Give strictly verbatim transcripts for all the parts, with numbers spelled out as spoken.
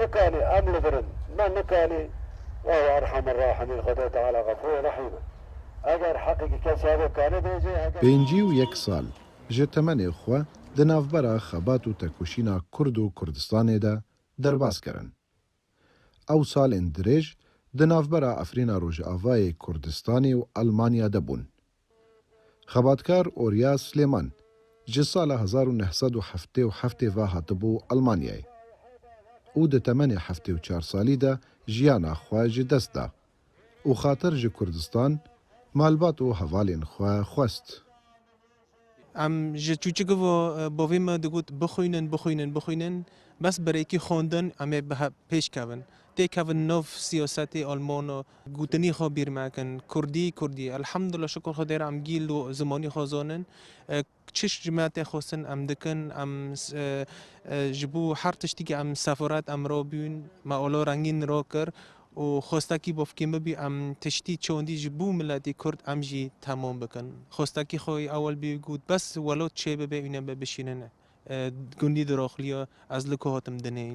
Nikanî em li vir in, me nikanî, wa erhamir rahimîn, Xwedê Teala xefûr rehîm e. Eger heqekî kes hebe kanî bêjê, eger Pêncî û yek sal ji temenê xwe di navbera xebat û tekoşîna Kurd û Kurdistanê de derbas kirin. Ew salên dirêj di navbera Efrîna Rojavayê Kurdistanê û Elmanya de bûn. Xebatkar Orya Silêman ji sala hezar û neh sed û heftê û heftê ve hatibû Elmanyayê û di temenê heftê û çar salî de jiyana xwe ji dest da û xatir ji Kurdistan, malbat û hevalên xwe xwest. Em ji çûçik ve, e, bavê me digot, "Bixwînin, bixwînin, bixwînin." Bes bi rêkî xwendin em ê bihe-, pêş kevin. Têkevin nav siyasetê Almano, gotinî xwe bîr mekin. Kurdî, Kurdî. Elhamdulillah, şukur Xwedê re em gîl û zimanî xwe zanin. E, çi ji me tê xwestin em dikin, em s-, e, e, ji bo her tiştîkî em sefaret em rabûn, me ala rengîn rakir û xwestekî bavkê min bî em tiştî çandî ji bo miletî Kurd em jî temam bikin. Xwestekî xwe ewil bî got, bes welat çê bibe, wîne be bişînin, e, gundî diraxliya ez li ku hatim dinê.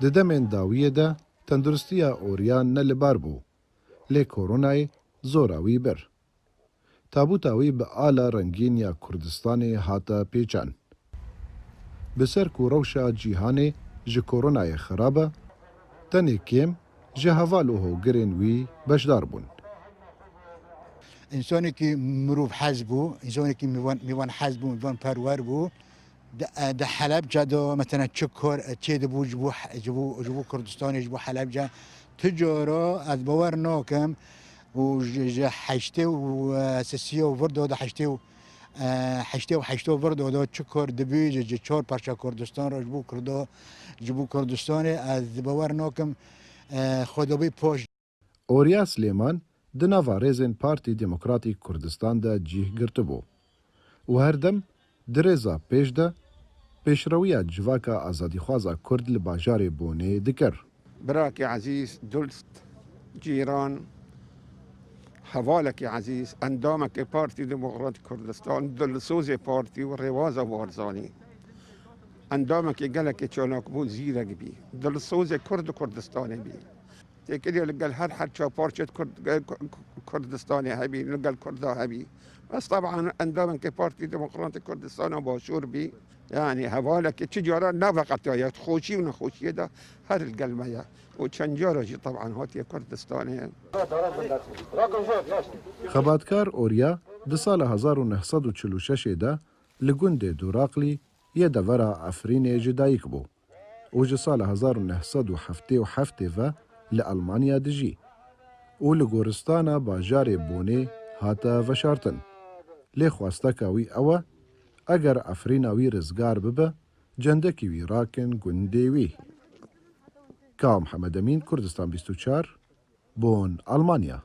Di demên dawiyê de tenduristiya Orya ne li bar bû, lê koronayê zora wî bir. Tabûta wî bi ala rengîn ya Kurdistanê hate pêçan. Bi ser ku rewşa cîhanê ji koronayê xirab e, tenê kêm ji heval û hogirên wî beşdar bûn. Însanekî mirov hez bû, însanekî mîvan, mîvan hez bû, mîvan perwer bû. Di, di Helebce de, mesela, çi kar çêdibû ji bo, ji bo, ji bo Kurdistanê, ji bo Helebce. Tu cara ez bawer nakim û ji, ji heştê û, e, sisiya û vir de, di heştê û, e, heştê û heşta vir de, de çi kar dibî ji, ji çar parça Kurdistan re ji bo Kurda, ji bo Kurdistanê ez bawer nakim, e, xwe dibî paş. Orya Silêman di nava rêzên Partî Demokratîk Kurdistan de cîh girtibû û her dem di rêza pêş de pêşrewiya civaka azadîxwaza Kurd li bajarê Bonê dikir. Birakê ezîz, dost, cîran, hevalekî ezîz, endamekî Partî Demokratîk Kurdistan, dilsozê partî û rêwaza Barzanî, endamekî gelekî çalakbû, zîrek bî, dilsozê Kurd û Kurdistanê bî. Têkiliya li gel her, her çar parçe Kurd, Kurdistanê hebî, li gel Kurda hebî. Ez teban endamekî Partî Demokratîk Kurdistana Başûr bî. Yanî hevalekî çi cara neveqetiya, ya xweşî û nexweşiyê de her li gel me ye. Û çend cara jî teban hatiye Kurdistanê. Xebatkar Orya di sala hezar û neh sed û çil û şeş de li gundê Duraqlî yê devera Efrînê ji dayik bû û ji sala hezar û neh sed û heftê û heft ve li Elmanya dijî û li goristana bajarê Bonê hate veşartin. Lê xwesteka wî ew e, eger Efrîna wî rizgar bibe, cendekî wî rakin gundê wî. Ka Mihemed Emîn, Kurdistan bîst û çar, Bon, Almanya.